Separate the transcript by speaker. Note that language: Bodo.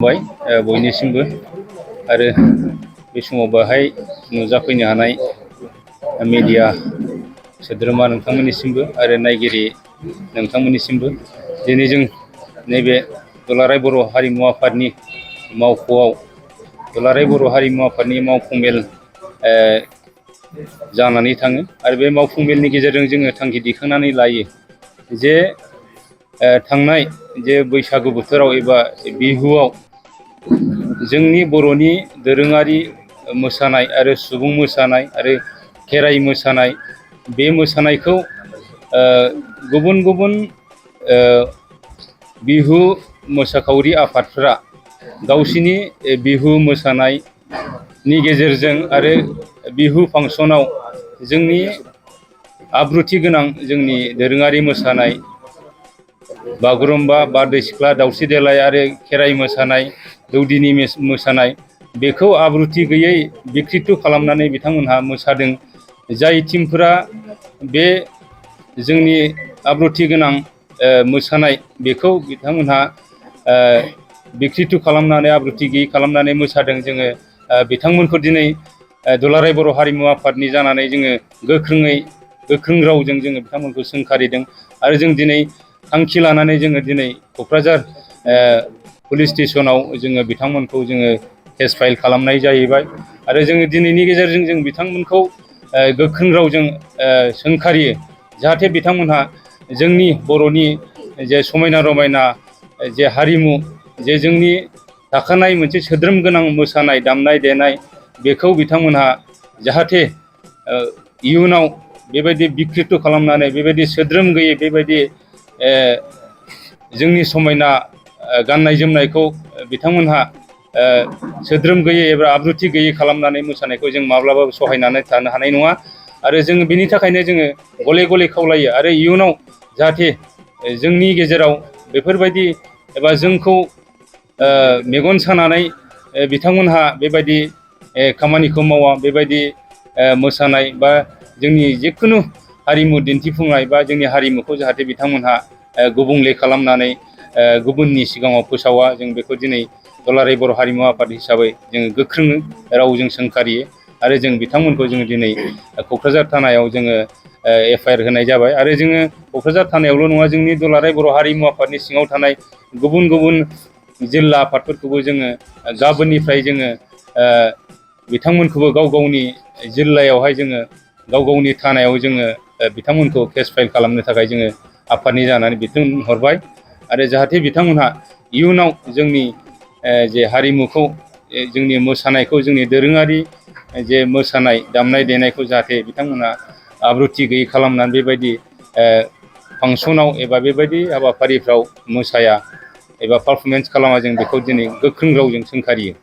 Speaker 1: बयनिसिमबो आरो बे समाव बेहाय नुजाफैनो हानाय मीडिया सोद्रोमा नोंथांमोननिसिमबो आरो नायगिरि नोंथांमोननिसिमबो दिनै जों नैबे दुलाराय बर' हारिमु आफादनि मावख'आव दुलाराय बर' हारिमु आफादनि मावफुं मेल जानानै थाङो आरो बे मावफुं मेलनि गेजेरजों जोङो थांखि दिखांनानै लायो जे थांनाय जे बैसागु बोथोराव एबा बिहुआव जोंनि बर'नि दोरोङारि मोसानाय आरो सुबुं मोसानाय आरो खेराइ मोसानाय बे मोसानायखौ गुबुन गुबुन बिहु मोसाखावरि आफादफोरा गावसिनि बिहु मोसानायनि गेजेरजों आरो बिहु फांसनाव जोंनि आब्रुथि गोनां जोंनि दोरोङारि मोसानाय बागुरुम्बा बारदै सिख्ला दावस्रि देलाय आरो खेराइ मोसानाय दौदिनि मोसानाय बेखौ आब्रुथि गैयै बिकृत खालामनानै बिथांमोनहा मोसादों। जाय टिमफोरा बे जोंनि आब्रुथि गोनां मोसानाय बेखौ बिथांमोनहा बिकृत खालामनानै आब्रुथि गैयै खालामनानै मोसादों। जोङो बिथांमोनखौ दिनै दुलाराय बर' हारिमु आफादनि जानानै जोङो गोख्रों रावजों जोङो बिथांमोनखौ सोंखारिदों आरो जों दिनै थांखि लानानै जोङो दिनै क'क्राझार पुलिस स्टेसनाव जोङो बिथांमोनखौ जोङो केस फाइल खालामनाय जाहैबाय आरो जोङो दिनैनि गेजेरजों जों बिथांमोनखौ गोख्रों रावजों सोंखारियो जाहाथे बिथांमोनहा जोंनि बर'नि जे समायना रमायना जे हारिमु जे जोंनि थाखानाय मोनसे सोद्रोम गोनां मोसानाय दामनाय देनाय बेखौ बिथांमोनहा जाहाथे इयुनाव बेबायदि बिकृत खालामनानै बेबायदि सोद्रोम गैयै बेबायदि जोंनि समायना गाननाय जोमनायखौ बिथांमोनहा सोद्रोम गैयै एबा आब्रुथि गैयै खालामनानै मोसानायखौ जों माब्लाबाबो सहायनानै थानो हानाय नङा आरो जोङो बेनि थाखायनो जोङो गले गले खावलायो आरो इयुनाव जाहाथे जोंनि गेजेराव बेफोरबायदि एबा जोंखौ मेगन सानानै बिथांमोनहा बेबायदि खामानिखौ मावा बेबायदि मोसानाय बा जोंनि जिखुनु हारिमु दिन्थिफुंनाय बा जोंनि हारिमुखौ जाहाथे बिथांमोनहा गुबुंले खालामनानै गुबुननि सिगाङाव फोसावा जों बेखौ दिनै दुलाराय बर' हारिमु आफाद हिसाबै जोङो गोख्रों रावजों सोंखारियो आरो जों बिथांमोनखौ जोङो दिनै क'क्राझार थानायाव जोङो एफआइआर होनाय जाबाय आरो जोङो क'क्राझार थानायावल' नङा जोंनि दुलाराय बर' हारिमु आफादनि सिङाव थानाय गुबुन गुबुन जिल्ला आफादफोरखौबो जोङो गाबोननिफ्राय जोङो बिथांमोनखौबो गाव गावनि जिल्लायावहाय जोङो गाव गावनि थानायाव जोङो बिथांमोनखौ केस फाइल खालामनो थाखाय जोङो आफादनि जानानै बिथोन हरबाय आरो जाहाथे बिथांमोनहा इयुनाव जोंनि जे हारिमुखौ जोंनि मोसानायखौ जोंनि दोरोङारि जे मोसानाय दामनाय देनायखौ जाहाथे बिथांमोना आब्रुथि गैयै खालामनानै बेबायदि फांसनाव एबा बेबायदि हाबाफारिफ्राव मोसाया एबा पारफरमेन्स खालामा जों बेखौ दिनै गोख्रों रावजों सोंखारियो।